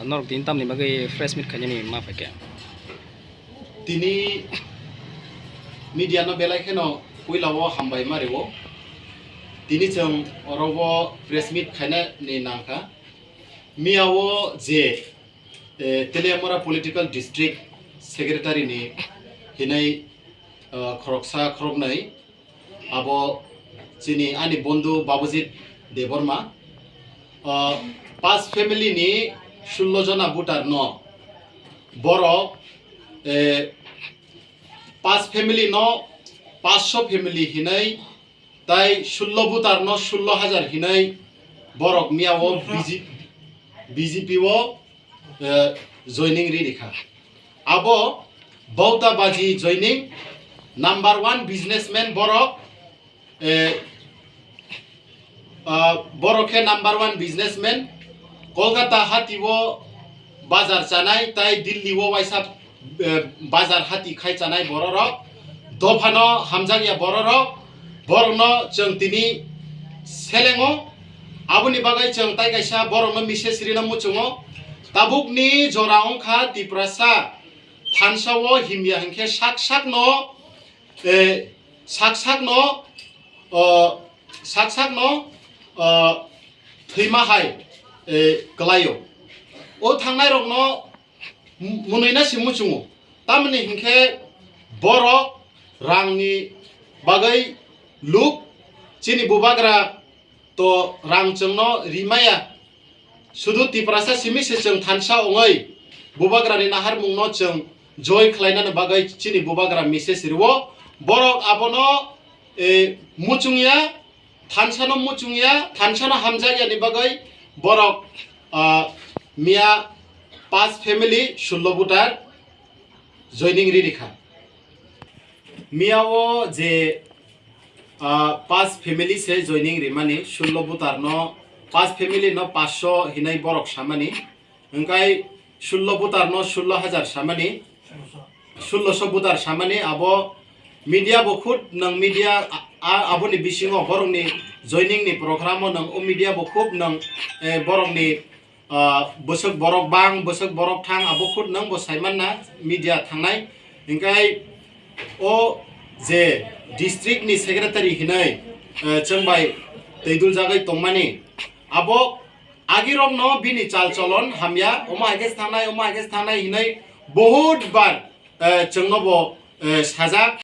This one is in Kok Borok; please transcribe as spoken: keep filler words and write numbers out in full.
Norok tini tamni bagwi press meet khainani ma phaikha? Tini media no belai kheno puila o hambai ma rwo. Tini chwng oro o press meet khainani nangkha. Miya o je, eh, Teliamura Political District Secretary ni hinai, eh, khoroksa khoroknwi, abo chini ani bondhu Babujit Debbarma. Ah, pas family ni sullo jona voter no borok, eh, pas family no paanch sho family hinai, tai sullo voter no sullo hajar hinai borok miya o B J P, B J P o, eh, joining ri rikha. Abo Bauta Baji joining, number one businessman borok, eh, ah, borok khe number one businessman. Kolkata hati o bazar chanai, tai Delhi o waisa, eh, bazar hati khai chanai bororok. Dophano hamjakya bororok, borokno chwng tini selengo. Aboni bagwi chwng tai kaisa borokno message rina muchungo. Tabukni jora wngkha Tiprasa thansa o himya hinkhe sak sakno, eh, sak sakno, o, sak sakno, o, thwima hai, eh, kwlaio. O thangnai rokno m-, mwnwi na si muchungo. Tamoni hinkhe borok rangni bagwi luk chini bubagra to rang chwngno rimaya. Sudu Tiprasa simi se chwng thansa ongwi bubagrani naharmungno chwng joy khlainani bagwi chini bubagra message rwo. Borok abono, eh, muchungya, thansano muchungya, thansano hamjakyani bagwi borok, ah, miya pas family sullo voter joining ri rikha. Miya o je, ah, pas family se joining rimani, sullo voter no, pas family no paanch sho hinai borok samani, hingkai sullo voter no sullo hajar samani, sullo sho voter samani, abo media bo khud nang media a, a, aboni bisingo borokni joining ni program o nang o media bo khub nang, eh, borokni, ah, bwswk borok bang, bwswk borok thang, abo khud nang bo saimanna media thangnai. Hingkai o je district ni secretary hinai, eh, chwng bai twi dul jagwi tongmani, abo agirokno bini chal cholon hamya, omo hai khe thangnai, omo hai khe thangnai hinai bahut bar, eh, chwngno bo, eh, sajak,